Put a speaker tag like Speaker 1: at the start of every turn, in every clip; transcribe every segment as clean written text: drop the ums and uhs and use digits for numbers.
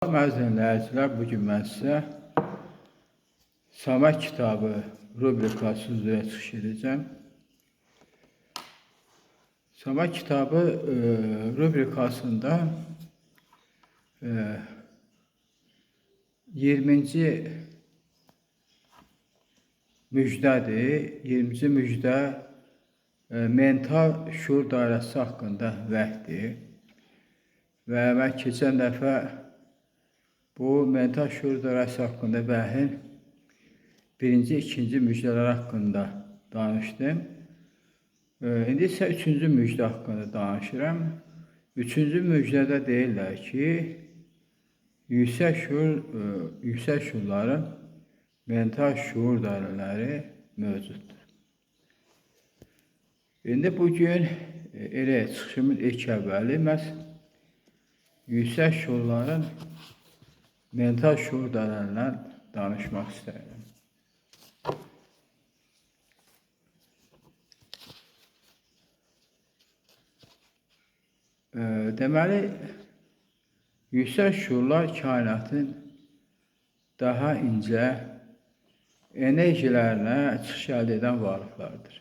Speaker 1: Salam əziz dinləyicilər, bu gün mən sizə Saməd kitabı rubrikası üzrə çıxış edəcəm. Saməd kitabı rubrikasında 20-ci müjdədir. 20-ci müjdə mental şuur dairəsi haqqında vəhdir. Və mən keçən dəfə bu mental şuur dairəsi haqqında vəhin birinci, ikinci müjdələr haqqında danışdım. İndi isə üçüncü müjdə haqqında danışıram. Üçüncü müjdədə deyirlər ki, yüksək şuurların mental şuur dairələri mövcuddur. İndi bugün elə çıxışımın ilk əvvəli məhz yüksək şuurların mental şuur dairələrindən danışmaq istəyirəm. Deməli, yüksək şuurlar kainatın daha incə enerjilərinə çıxış əldə edən varlıqlardır.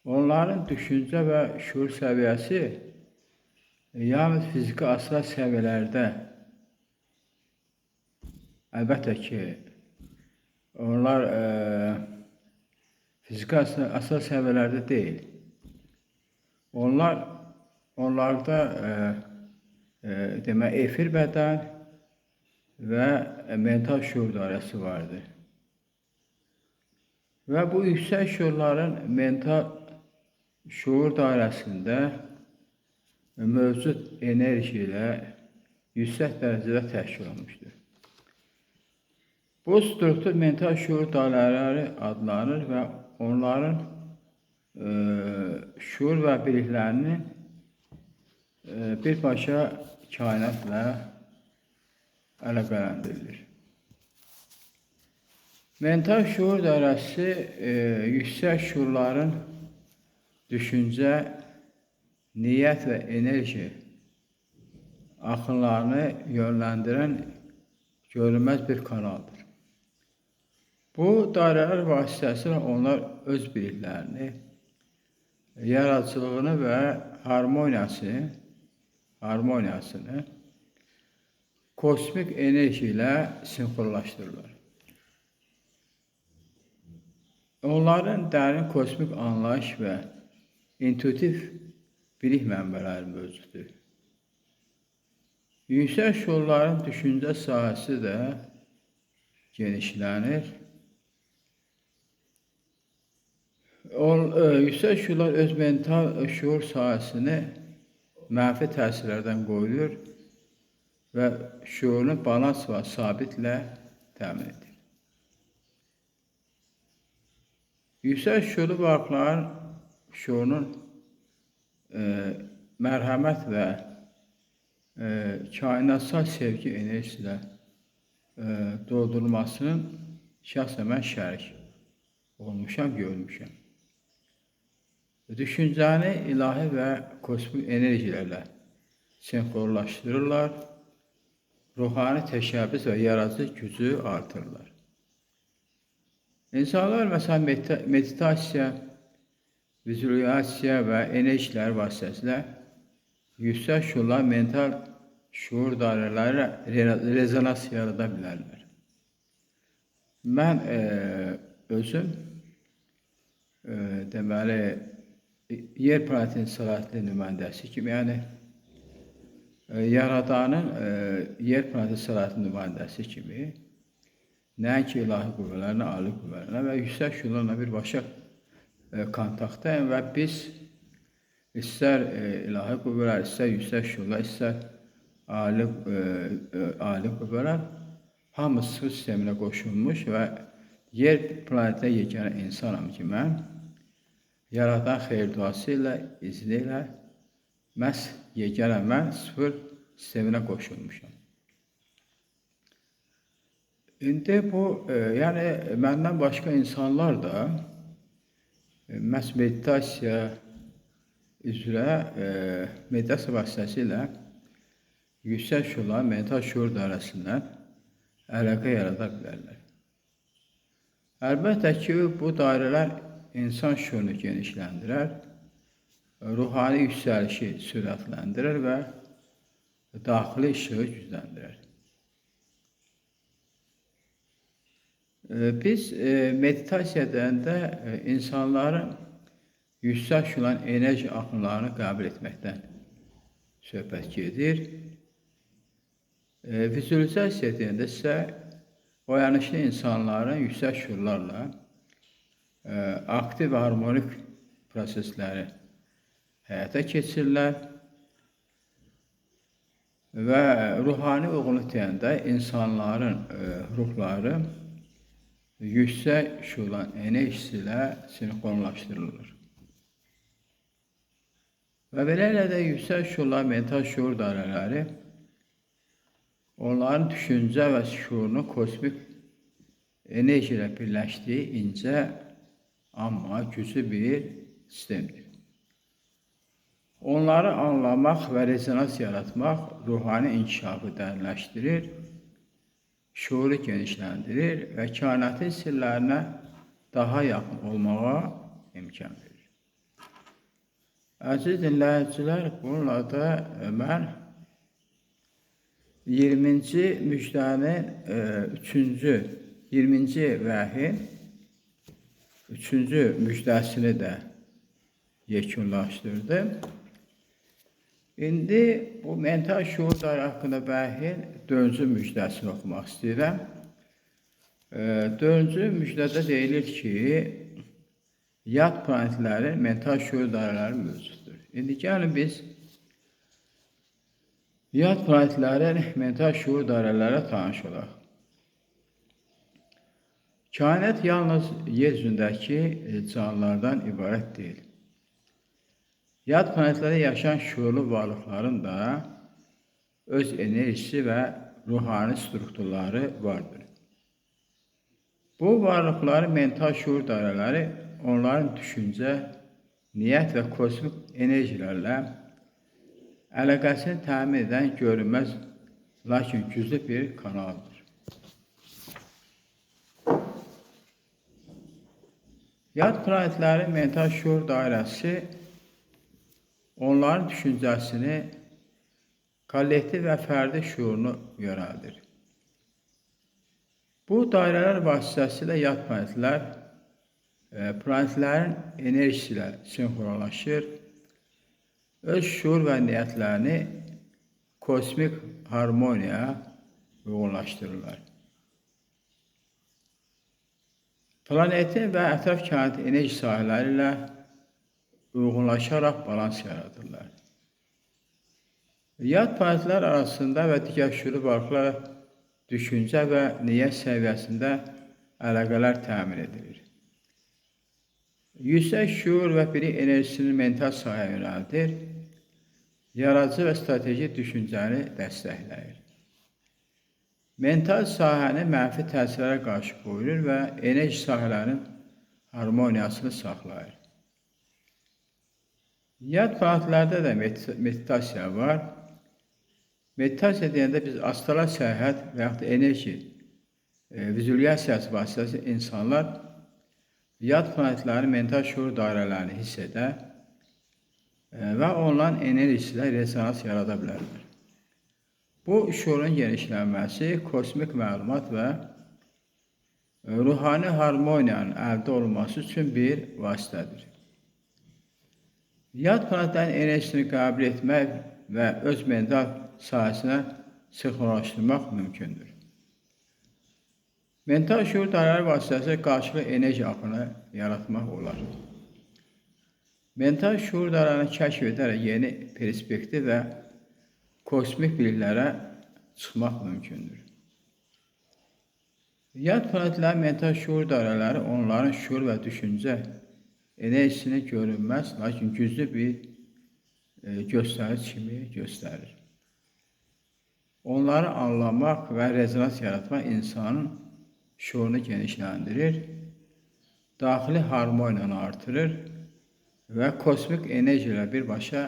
Speaker 1: Onların düşüncə və şuur səviyyəsi yalnız fiziki astral səviyyələrdə, əlbəttə ki, onlar fiziki astral səviyyələrdə deyil. Onlarda demək, efir bədən və mental şuur dairəsi vardır. Və bu yüksək şuurların mental şuur dairəsində mövcud enerji ilə yüksək dərəcədə təşkil olunmuşdur. Bu struktur mental şuur dairələri adlanır və onların şuur və biliklərinin birbaşa kainatla əlaqələndirilir. Mental şuur dairəsi yüksək şuurların düşüncə, niyyət və enerji axınlarını yönləndirən görünməz bir kanaldır. Bu dairələr vasitəsilə onlar öz biliklərini, yaradıcılığını və harmoniyasını kosmik enerji ilə sinxronlaşdırırlar. Onların dərin kosmik anlayış və intuitiv bilik mənbələri mövcuddur. Yüksək şuurların düşüncə sahəsi də genişlənir. Yüksək şuurlar öz mental şuur sahəsini mənfi təsirlərdən qoruyur və şuurunu balans və sabitlə təmin edir. Yüksək şuurlu varlıqların şuurunun mərhəmət və kainatsal sevgi enerjisi ilə doldurulmasının şəxsən mən şərik olmuşam, görmüşəm. Düşüncəni ilahi və kosmik enerjilərlə sinxronlaşdırırlar, ruhani təşəbbüs və yaradıcı gücü artırırlar. İnsanlar məsələn meditasiya, vizualizasiya və enerjilər vasitəsilə yüksək şuurlar, mental şuur dairələri rezonans yarada bilərlər. Mən özüm deməli, Yer planetinin səlahiyyətli nümayəndəsi kimi, yəni Yaradanın Yer planetinin səlahiyyətli nümayəndəsi kimi, nəinki ilahi qüvvələrinə, ali qüvvələrinə və yüksək şuurlarla birbaşa kontaktdayım və biz istər ilahi qüvvələr, istər yüksək şuurlar, istər ali qüvvələr hamısı sisteminə qoşulmuş və Yer planetinə yeganə insanam ki, mən Yaradan xeyir duası ilə, izni ilə məhz yeganə mən sıfır sisteminə qoşulmuşam. İndi bu, yəni məndən başqa insanlar da məhz meditasiya üzrə, meditasiya vasitəsilə yüksək şuurların mental şuur dairəsindən əlaqə yarada bilərlər. Əlbəttə ki, bu dairələr insan şuurunu genişləndirər, ruhani yüksəlişi sürətləndirir və daxili işığı gücləndirər. Biz meditasiya edəndə insanların yüksək şuurların enerji axınlarını qəbul etməkdən söhbət gedir. Vizualizasiya edəndə isə oyanışlı insanların yüksək şuurlarla aktiv və harmonik prosesləri həyata keçirirlər və ruhani uyğunluq deyəndə insanların ruhları yüksək şuurların enerjisi ilə sinxronlaşdırılır. Və beləliklə də yüksək şuurlar, mental şuur dairələri onların düşüncə və şuurunu kosmik enerji ilə birləşdiyi incə, amma güclü bir sistemdir. Onları anlamaq və rezonans yaratmaq ruhani inkişafı dərinləşdirir, şuuru genişləndirir və kainatın sirlərinə daha yaxın olmağa imkan verir. Əziz dinləyicilər, bununla da mən 20-ci müjdənin 3-cü, 20-ci vəhin 3-cü müjdəsini də yekunlaşdırdım. İndi bu mental şuur dairə haqqında vəhin 4-cü müjdəsini oxumaq istəyirəm. 4-cü müjdədə deyilir ki, yad planetlərin mental şuur dairələri mövcuddur. İndi gəlin biz yad planetlərin mental şuur dairələrə tanış olaq. Kainat yalnız yer üzündəki canlılardan ibarət deyil. Yad planetlərdə yaşayan şuurlu varlıqların da öz enerjisi və ruhani strukturları vardır. Bu varlıqların mental şuur dairələri onların düşüncə, niyyət və kosmik enerjilərlə əlaqəsini təmin edən görünməz, lakin güclü bir kanaldır. Yad planetlərin mental şuur dairəsi onların düşüncəsini, kollektiv və fərdi şuurunu yönəldir. Bu dairələr vasitəsilə yad planetlər planetlərin enerjisi ilə sinxronlaşır, öz şuur və niyyətlərini kosmik harmoniyaya uyğunlaşdırırlar. Planetin və ətraf kainatın enerji sahələri ilə uyğunlaşaraq balans yaradırlar. Yad planetlər arasında və digər şuurlu varlıqlarla düşüncə və niyyət səviyyəsində əlaqələr təmin edilir. Yüksək şuur və bilik enerjisini mental sahəyə yönəldir, yaradıcı və strateji düşüncəni dəstəkləyir. Mental sahəni mənfi təsirlərə qarşı qoyulur və enerji sahələrinin harmoniyasını saxlayır. Yad planetlərdə də meditasiya var. Meditasiya deyəndə biz astral səyahət və yaxud da enerji vizualizasiyası vasitəsilə insanlar yad planetlərin mental şuur dairələrini hiss edər və onların enerjisi ilə rezonans yarada bilərlər. Bu şuurun genişlənməsi kosmik məlumat və ruhani harmoniyanın əldə olunması üçün bir vasitədir. Yad planetlərin enerjisini qəbul etmək və öz mental sahəsinə sinxronlaşdırmaq mümkündür. Mental şuur dairələri vasitəsilə qarşılıqlı enerji axını yaratmaq olar. Mental şuur dairələrini kəşf edərək yeni perspektiv və kosmik biliklərə çıxmaq mümkündür. Yad planetlərin mental şuur dairələri onların şuur və düşüncə enerjisini görünməz, lakin güclü bir göstəriş kimi göstərir. Onları anlamaq və rezonans yaratmaq insanın şuurunu genişləndirir, daxili harmoniyanı artırır və kosmik enerji ilə birbaşa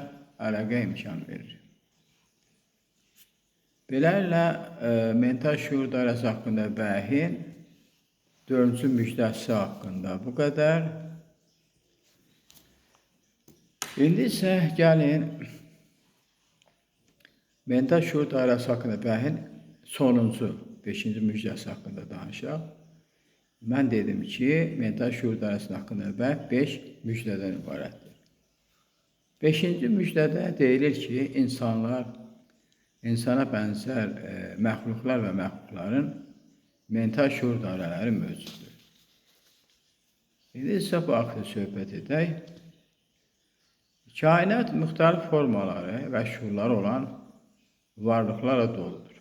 Speaker 1: əlaqə imkan verir. Beləliklə, mental şüur dairəsi haqqında vəhin 4-cü müjdəsi haqqında bu qədər. İndi isə gəlin mental şüur dairəsi haqqında vəhin sonuncu, 5-ci müjdəsi haqqında danışaq. Mən dedim ki, mental şüur dairəsi haqqında vəh 5 müjdədən ibarətdir. 5-ci müjdədə deyilir ki, insanlar, insana bənzər məxluqlar və məxluqların mental şüur dairələri mövcuddur. İndi isə bu haqda söhbət edək. Kainat müxtəlif formaları və şüurları olan varlıqlarla doludur.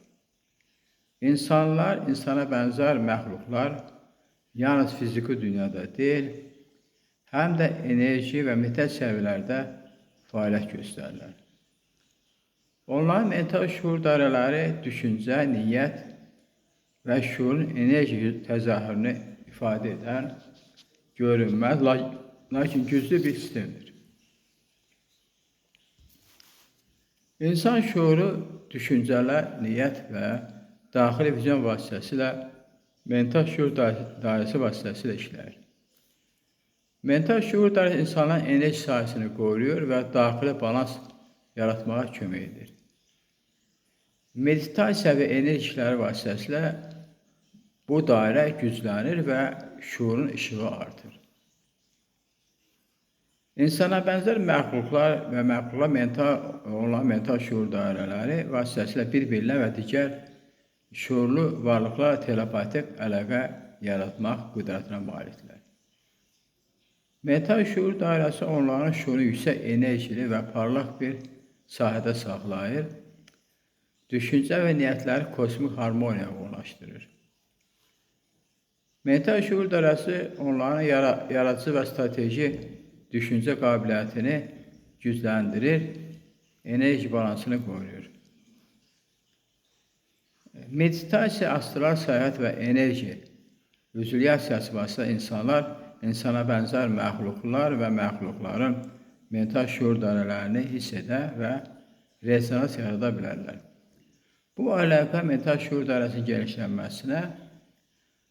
Speaker 1: İnsanlar, insana bənzər məxluqlar yalnız fiziki dünyada deyil, həm də enerji və mental səviyyələrdə fəaliyyət göstərirlər. Onların mental şüur dairələri düşüncə, niyyət və şüurun enerji təzahürünü ifadə edən görünməz, lakin güclü bir sistemdir. İnsan şüuru düşüncələr, niyyət və daxili vizyon vasitəsilə mental şüur dairəsi vasitəsilə işləyir. Mental şüur dairəsi insanların enerji sahəsini qoruyur və daxili balans yaratmağa kömək edir. Meditasiya və enerji işləri vasitəsilə bu dairə güclənir və şüurun işığı artır. İnsana bənzər məxluqlar və məxluqlar onların mental şüur dairələri vasitəsilə bir-birinə və digər şüurlu varlıqlarla telepatik əlaqə yaratmaq qüdrətinə malikdirlər. Mental şüur dairəsi onların şüuru yüksək enerjili və parlaq bir sahədə saxlayır, düşüncə və niyyətləri kosmik harmoniyaya uğunlaşdırır. Mental şüur dairəsi onların yaradıcı və strateji düşüncə qabiliyyətini gücləndirir, enerji balansını qoruyur. Meditasiya, astral səyahət və enerji vizualizasiyası vasitəsilə insanlar, insana bənzər məxluqlar və məxluqların mental şüur dairələrini hiss edə və rezonans yarada bilərlər. Bu əlaqə mental şüur dairəsinin genişlənməsinə,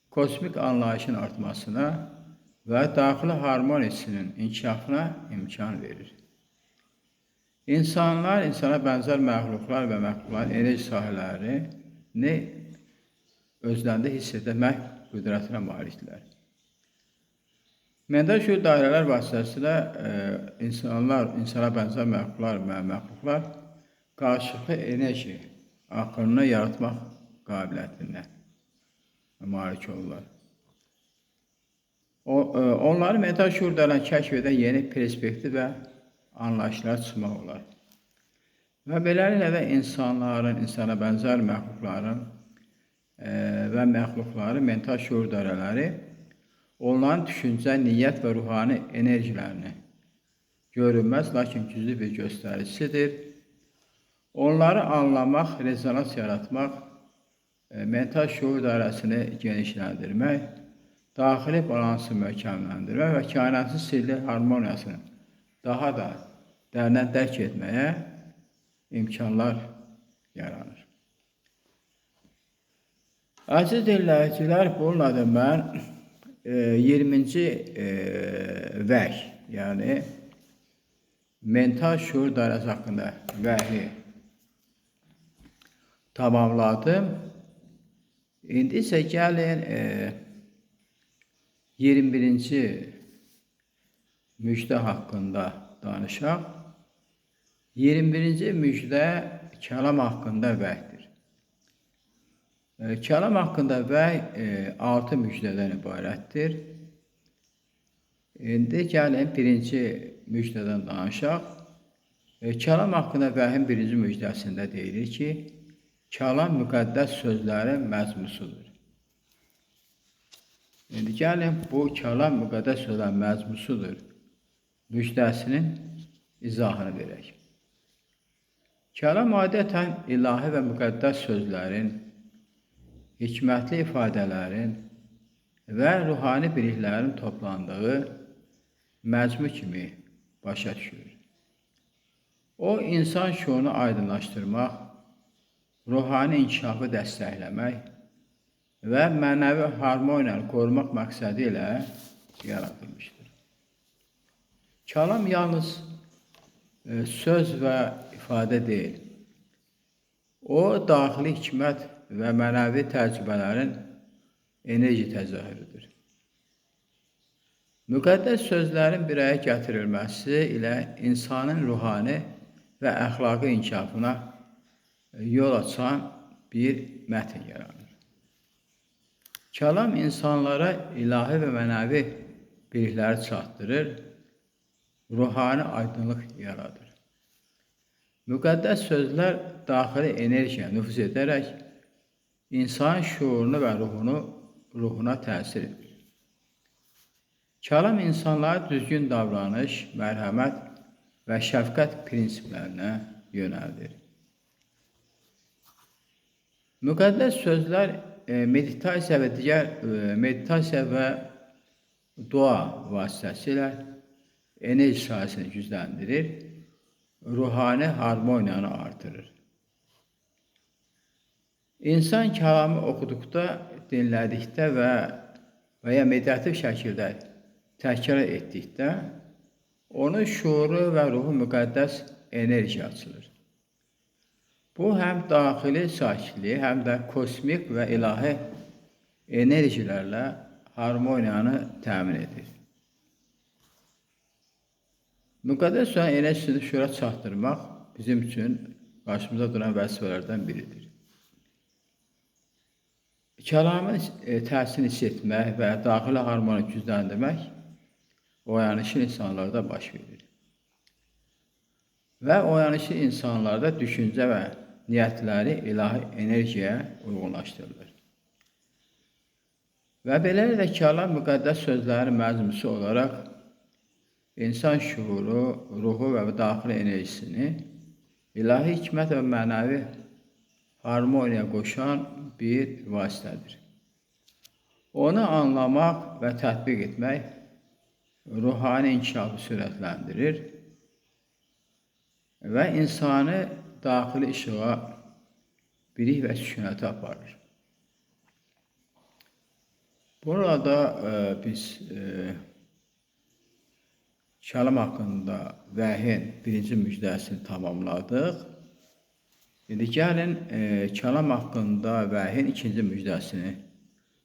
Speaker 1: kosmik anlayışın artmasına və daxili harmoniyasının inkişafına imkan verir. İnsanlar, insana bənzər məxluqlar və məxluqların enerji sahələrini özlərində hiss etmək qüdrətinə malikdirlər. Mental şüur dairələr vasitəsilə insanlar, insana bənzər məxluqlar və məxluqlar qarşılıqlı enerji axınını yaratmaq qabiliyyətinə malik olurlar. Onları mental şüur dairələrini kəşf edən yeni perspektiv və anlayışlara çıxmaq olar. Və beləliklə də insanların, insana bənzər məxluqların və məxluqların mental şüur dairələri onların düşüncə, niyyət və ruhani enerjilərini görünməz, lakin güclü bir göstəricisidir. Onları anlamaq, rezonans yaratmaq, mental şüur dairəsini genişləndirmək, daxili balansı möhkəmləndirmək və kainatın sirli harmoniyasını daha da dərindən dərk etməyə imkanlar yaranır. Əziz dinləyicilər, bununla da mən 20-ci vəhy, yəni mental şüur dairəsi haqqında vəhi tamamladım. İndi isə gəlin 21-ci müjdə haqqında danışaq. 21-ci müjdə kəlam haqqında vəhdir. Kəlam haqqında vəhy 6 müjdədən ibarətdir. İndi gəlin birinci müjdədən danışaq. Kəlam haqqında vəhin birinci müjdəsində deyilir ki, kəlam müqəddəs sözlərin məzmusudur. İndi gəlin bu kəlam müqəddəs sözlərin məzmusudur müjdəsinin izahını verək. Kəlam adətən ilahi və müqəddəs sözlərin, hikmətli ifadələrin və ruhani biliklərin toplandığı məcmu kimi başa düşülür. O, insan şüurunu aydınlaşdırmaq, ruhani inkişafı dəstəkləmək və mənəvi harmoniyanı qorumaq məqsədi ilə yaradılmışdır. Kəlam yalnız söz və ifadə deyil. O, daxili hikmət və mənəvi təcrübələrin enerji təzahürüdür. Müqəddəs sözlərin bir araya gətirilməsi ilə insanın ruhani və əxlaqi inkişafına yol açan bir mətn yaranır. Kəlam insanlara ilahi və mənəvi bilikləri çatdırır, ruhani aydınlıq yaradır. Müqəddəs sözlər daxili enerjiyə nüfuz edərək insanın şuurunu və ruhuna təsir edir. Kəlam insanlara düzgün davranış, mərhəmət və şəfqət prinsiplərinə yönəldir. Müqəddəs sözlər meditasiya və digər meditasiya və dua vasitəsilə enerji sahəsini gücləndirir, ruhani harmoniyanı artırır. İnsan kəlamı oxuduqda, dinlədikdə və ya meditativ şəkildə təkrar etdikdə onun şuuru və ruhu müqəddəs enerji açılır. Bu, həm daxili sakitliyi, həm də kosmik və ilahi enerjilərlə harmoniyanı təmin edir. Müqəddəs sözün enerjisini şuura çatdırmaq bizim üçün qarşımıza duran vəzifələrdən biridir. Kəlamın təsirini hiss etmək və daxili harmoniyanı gücləndirmək oyanışın insanlarda baş verir. Və oyanışı insanlarda düşüncə və niyyətləri ilahi enerjiyə uyğunlaşdırılır. Və beləliklə kəlam müqəddəs sözlərin məcmusu olaraq insan şuuru, ruhu və daxili enerjisini ilahi hikmət və mənəvi harmoniya qoşan bir vasitədir. Onu anlamaq və tətbiq etmək ruhani inkişafı sürətləndirir və insanı daxili işığa, bilik və sükunətə aparır. Burada biz kəlam haqqında vəhin birinci müjdəsini tamamladıq. İndi gəlin kəlam haqqında vəhin ikinci müjdəsini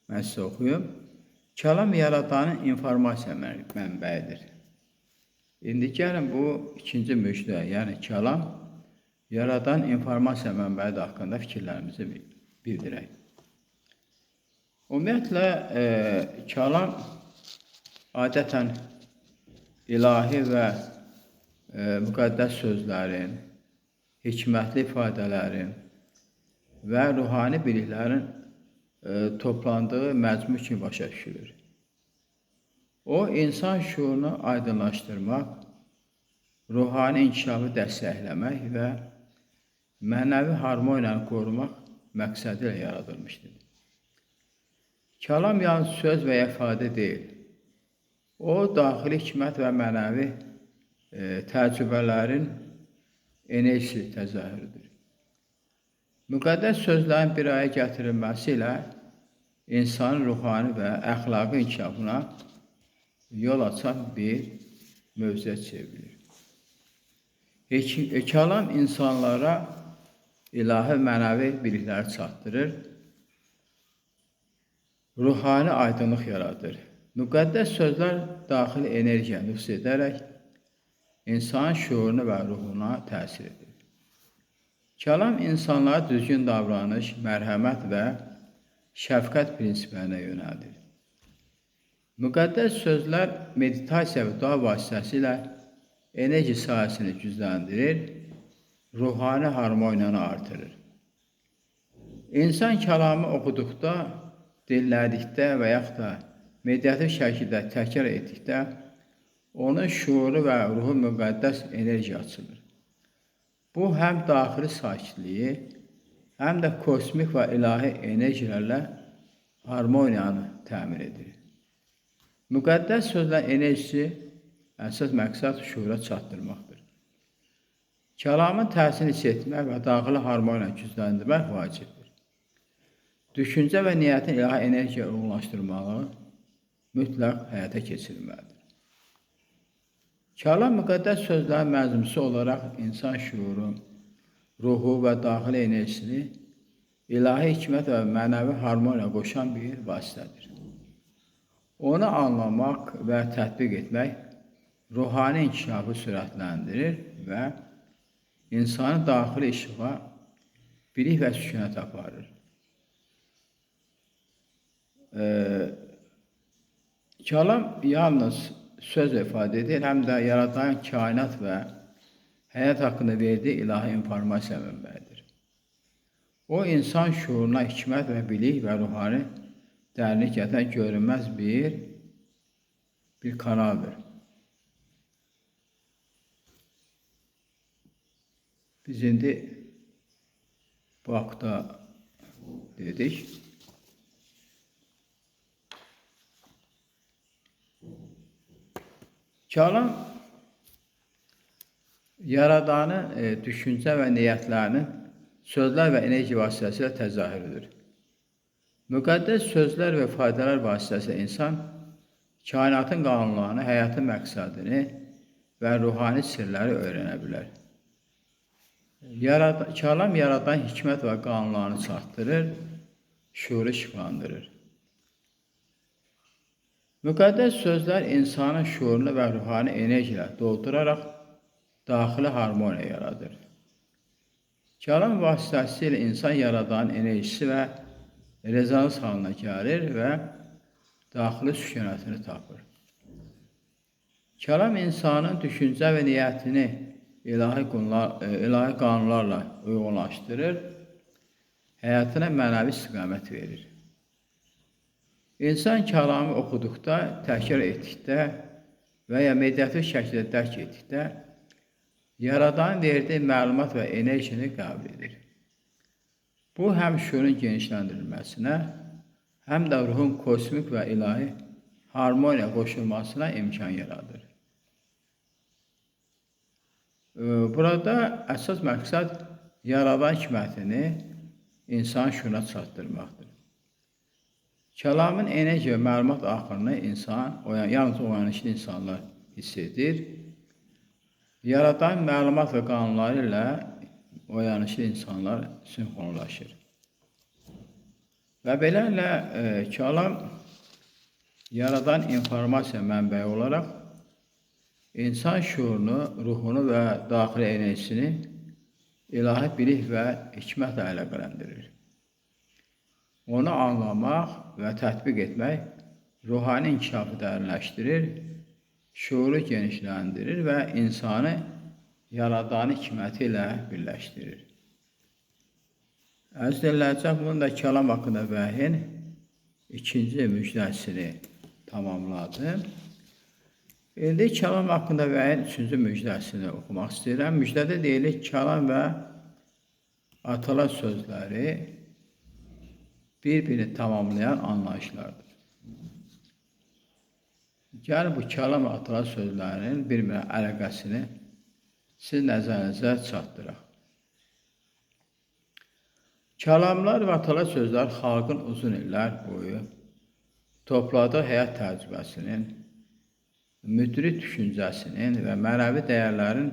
Speaker 1: mən sizə oxuyum. Kəlam yaradanın informasiya mənbəyidir. İndi gəlin bu ikinci müjdə, yəni kəlam yaradan informasiya mənbəyi haqqında fikirlərimizi bildirək. Ümumiyyətlə, kəlam adətən ilahi və müqəddəs sözlərin, hikmətli ifadələrin və ruhani biliklərin toplandığı məcmu kimi başa düşülür. O, insan şuurunu aydınlaşdırmaq, ruhani inkişafı dəstəkləmək və mənəvi harmoniyanı qorumaq məqsədi ilə yaradılmışdır. Kəlam yalnız söz və ifadə deyil. O, daxili hikmət və mənəvi təcrübələrin enerjisi təzahürüdür. Müqəddəs sözlərin bir araya gətirilməsi ilə insanın ruhani və əxlaqi inkişafına yol açan bir mövzuya çevrilir. Kəlam insanlara ilahi mənəvi bilikləri çatdırır, ruhani aydınlıq yaradır. Müqəddəs sözlər daxili enerjiyə nüfuz edərək insanın şuurunu və ruhuna təsir edir. Kəlam insanlara düzgün davranış, mərhəmət və şəfqət prinsiplərinə yönəldir. Müqəddəs sözlər meditasiya və dua vasitəsilə enerji sahəsini gücləndirir, ruhani harmoniyanı artırır. İnsan kəlamı oxuduqda, dinlədikdə və yaxud da meditativ şəkildə təkrar etdikdə onun şuuru və ruhu müqəddəs enerji açılır. Bu, həm daxili sakitliyi, həm də kosmik və ilahi enerjilərlə harmoniyanı təmin edir. Müqəddəs sözlərin enerjisi əsas məqsəd şuura çatdırmaqdır. Kəlamın təsirini hiss etmək və daxili harmoniya gücləndirmək vacibdir. Düşüncə və niyyətin ilahi energiya uyğunlaşdırmağı mütləq həyata keçirilməlidir. Kəlam müqəddəs sözlərin məzmusu olaraq insan şuuru, ruhu və daxili enerjisini ilahi hikmət və mənəvi harmoniya qoşan bir vasitədir. Onu anlamaq və tətbiq etmək ruhani inkişafı sürətləndirir və insanı daxili işığa, bilik və sükunət aparır. Kəlam yalnız söz ifadə edir, həm də yaradan kainat və həyat haqqında verdiyi ilahi informasiya mənbəyidir. O, insan şuuruna hikmət və bilik və ruhani dərinlik gətirən görünməz bir kanaldır. Biz indi bu haqda dedik. Kəlam Yaradanın düşüncə və niyyətlərinin sözlər və enerji vasitəsilə təzahürüdür. Müqəddəs sözlər və faydalar vasitəsilə insan kainatın qanunlarını, həyatın məqsədini və ruhani sirləri öyrənə bilər. Kəlam yaradan hikmət və qanunlarını çatdırır, şuuru işıqlandırır. Müqəddəs sözlər insanın şuurunu və ruhani enerji ilə dolduraraq daxili harmoniya yaradır. Kəlam vasitəsilə insan yaradanın enerjisi və rezonans halına gəlir və daxili sükunətini tapır. Kəlam insanın düşüncə və niyyətini ilahi qanunlarla uyğunlaşdırır, həyatına mənəvi istiqamət verir. İnsan kəlamı oxuduqda, təkrar etdikdə və ya meditativ şəkildə dərk etdikdə Yaradanın verdiyi məlumat və enerjini qəbul edir. Bu, həm şuurun genişləndirilməsinə, həm də ruhun kosmik və ilahi harmoniya qoşulmasına imkan yaradır. Burada əsas məqsəd Yaradan hikmətini insan şuuruna çatdırmaqdır. Kəlamın enerji və məlumat axırını insan, yalnız oyanışlı insanlar hiss edir. Yaradan məlumat və qanunları ilə oyanışlı insanlar sinxronlaşır. Və beləliklə, kəlam yaradan informasiya mənbəyi olaraq insan şuurunu, ruhunu və daxili enerjisini ilahi bilik və hikmətlə əlaqələndirir. Onu anlamaq və tətbiq etmək ruhani inkişafı dərinləşdirir, şuuru genişləndirir və insanı Yaradanın hikməti ilə birləşdirir. Əziz dinləyicilər, bunun da kəlam haqqında vəhyin ikinci müjdəsini tamamladım. İndi kəlam haqqında vəhyin üçüncü müjdəsini oxumaq istəyirəm. Müjdədə deyilir, kəlam və atalar sözləri bir-birini tamamlayan anlayışlardır. Gəlin bu kəlam və atalar sözlərinin bir-birinə əlaqəsini siz nəzərinizə çatdıraq. Kəlamlar və atalar sözlər xalqın uzun illər boyu topladığı həyat təcrübəsinin, müdrik düşüncəsinin və mənəvi dəyərlərin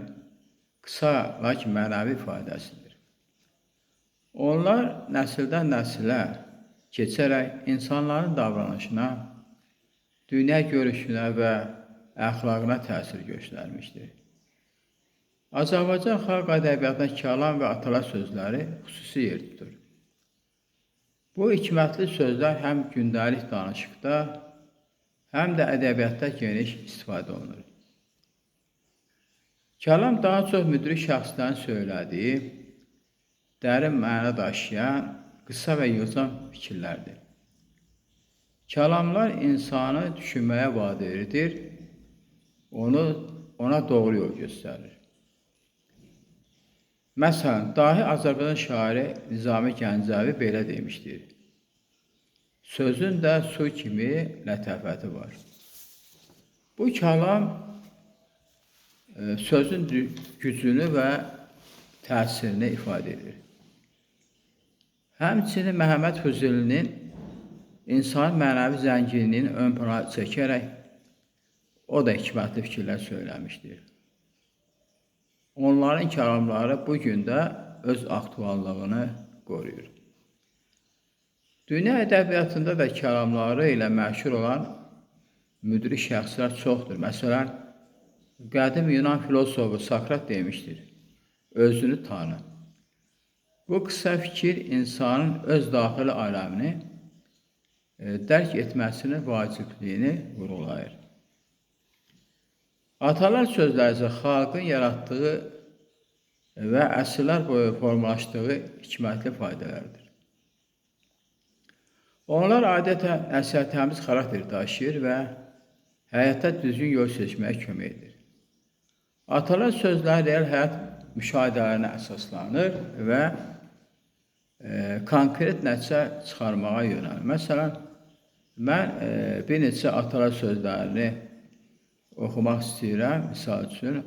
Speaker 1: qısa, lakin mənəvi ifadəsidir. Onlar nəsildən nəsilə keçərək insanların davranışına, dünya görüşünə və əxlaqına təsir göstərmişdir. Azərbaycan xalq ədəbiyyatında kəlam və atalar sözləri xüsusi yer tutur. Bu hikmətli sözlər həm gündəlik danışıqda, həm də ədəbiyyatda geniş istifadə olunur. Kəlam daha çox müdrik şəxslərin söylədiyi, dərin məna daşıyan qısa və yığcam fikirlərdir. Kəlamlar insanı düşünməyə vadir edir, ona doğru yol göstərir. Məsələn, dahi Azərbaycan şairi Nizami Gəncəvi belə demişdir. Sözün də su kimi lətafəti var. Bu kəlam sözün gücünü və təsirini ifadə edir. Həmçinin Məhəmməd Füzulinin insanın mənəvi zənginliyini ön plana çəkərək o da hikmətli fikirlər söyləmişdir. Onların kəlamları bu gün də öz aktuallığını qoruyur. Dünya ədəbiyyatında da kəlamları ilə məşhur olan müdrik şəxslər çoxdur. Məsələn, qədim Yunan filosofu Sokrat demişdir: özünü tanı. Bu qısa fikir insanın öz daxili aləmini dərk etməsinin vacibliyini vurğulayır. Atalar sözləri isə xalqın yaratdığı və əsrlər boyu formalaşdığı hikmətli faydalardır. Onlar adətən nəsihətamiz xarakter daşıyır və həyatda düzgün yol seçməyə kömək edir. Atalar sözləri real həyat müşahidələrinə əsaslanır və konkret nəticə çıxarmağa yönəlir. Məsələn, mən bir neçə atalar sözlərini oxumaq istəyirəm. Misal üçün,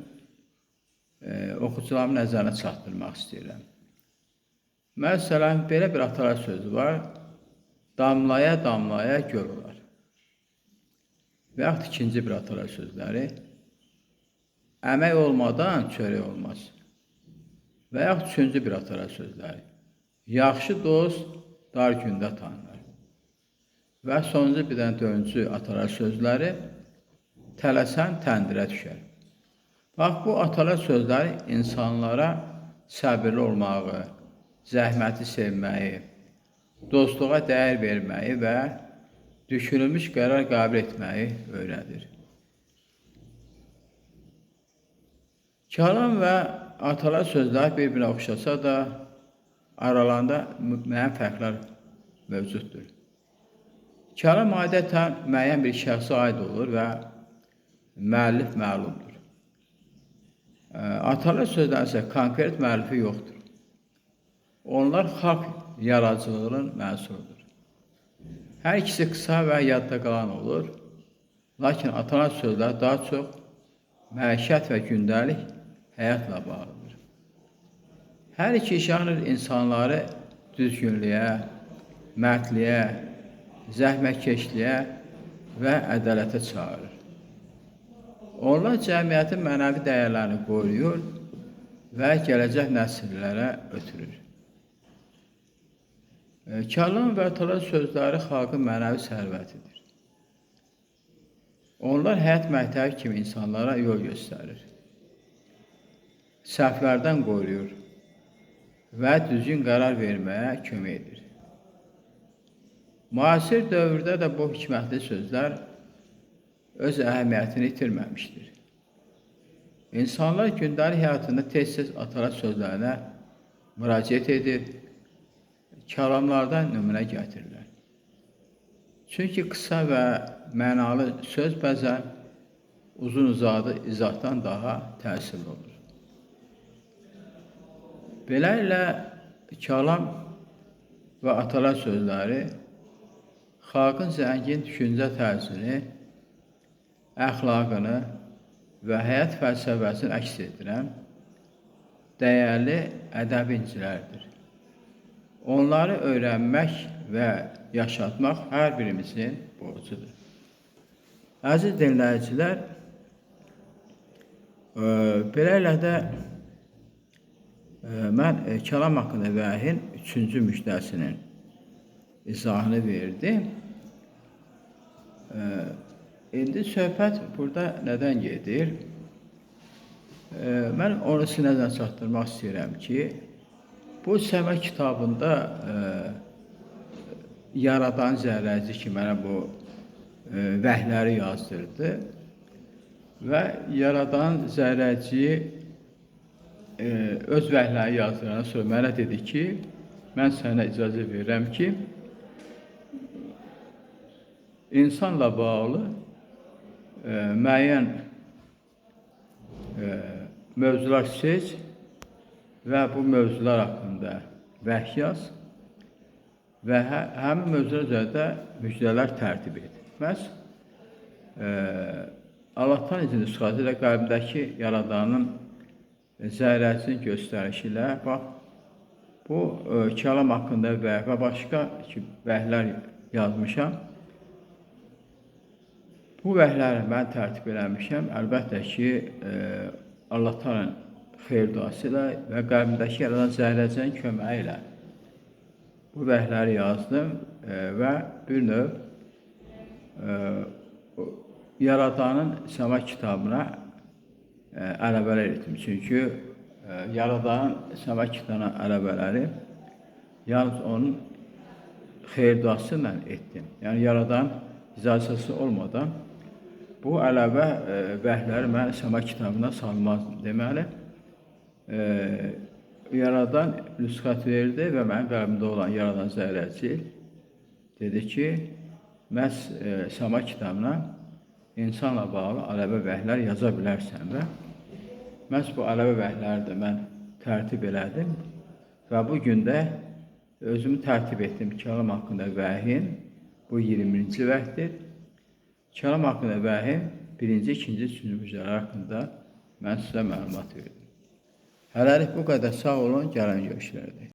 Speaker 1: oxucularımın nəzərinə çatdırmaq istəyirəm. Məsələn, belə bir atalar sözü var: damlaya damlaya göl olar. Və yaxud ikinci bir atalar sözləri: əmək olmadan çörək olmaz. Və yaxud üçüncü bir atalar sözləri: yaxşı dost dar gündə tanınır. Və sonuncu bir dənə dördüncü atalar sözləri: tələsən təndirə düşər. Bax, bu atalar sözləri insanlara səbirli olmağı, zəhməti sevməyi, dostluğa dəyər verməyi və düşünülmüş qərar qəbul etməyi öyrədir. Kəlam və atalar sözləri bir-birinə oxşasa da, aralarında müəyyən fərqlər mövcuddur. Kəlam adətən müəyyən bir şəxsə aid olur və müəllif məlumdur. Atalar sözləri isə konkret müəllifi yoxdur. Onlar xalq yaradıcılığının məhsuludur. Hər ikisi qısa və yadda qalan olur. Lakin atalar sözləri daha çox məişət və gündəlik həyatla bağlıdır. Hər iki janr insanları düzgünlüyə, mərdliyə, zəhmətkeşliyə və ədalətə çağırır. Onlar cəmiyyətin mənəvi dəyərlərini qoruyur və gələcək nəsillərə ötürür. Kəlam və atalar sözləri xalqın mənəvi sərvətidir. Onlar həyat məktəbi kimi insanlara yol göstərir, səhvlərdən qoruyur və düzgün qərar verməyə kömək edir. Müasir dövrdə də bu hikmətli sözlər öz əhəmiyyətini itirməmişdir. İnsanlar gündəlik həyatında tez-tez atalar sözlərinə müraciət edir, kəlamlardan nümunə gətirirlər. Çünki qısa və mənalı söz bəzən uzun-uzadı izahdan daha təsirli olur. Beləliklə, kəlam və atalar sözləri xalqın zəngin düşüncə tərzini, əxlaqını və həyat fəlsəfəsini əks etdirən dəyərli ədəbi incilərdir. Onları öyrənmək və yaşatmaq hər birimizin borcudur. Əziz dinləyicilər, beləliklə də mən kəlam haqqında vəhin 3-cü müjdəsinin izahını verdim. İndi söhbət burada nədən gedir? Mən onu sizə nəzərə çatdırmaq istəyirəm ki, bu Səmə kitabında yaradan zərrəci ki, mənə bu vəhləri yazdırdı və yaradan zərrəci öz vəhləri yazdırandan sonra mənə dedi ki, mən sənə icazə verirəm ki, insanla bağlı müəyyən mövzular seç və bu mövzular haqqında vəhy yaz və həmin mövzular üzərində müjdələr tərtib et. Məhz Allahdan izin nüsxəsi ilə qəlbimdəki yaradanın zərrəcin göstərişi ilə bax bu kəlam haqqında və başqa ki, vəhlər yazmışam. Bu vəhləri mən tərtib eləmişəm. Əlbəttə ki, Allah Taala'nın xeyir duası ilə və qəlbimdəki yaradan zərrəcin köməyi ilə bu vəhləri yazdım və bir növ Yaradanın səma kitabına əlavələr etdim. Çünki Yaradanın səma kitabına əlavələri yalnız onun xeyir duası ilə etdim. Yəni Yaradan icazəsi olmadan bu əlavə vəhləri mən səma kitabına salmazdım. Deməli, Yaradan rüsxət verdi və mənim qəlbimdə olan Yaradan zərrəcik dedi ki, məhz səma kitabına insanla bağlı əlavə vəhlər yaza bilərsən və məhz bu əlavə vəhləri də mən tərtib elədim və bu gün də özümü tərtib etdim kəlam haqqında vəhin, bu 20-ci vəhdir. Kəlam haqqında vəhin birinci, ikinci, üçüncü müjdələr haqqında mən sizə məlumat verdim. Hələlik bu qədər. Sağ olun, gələn görüşlərdə.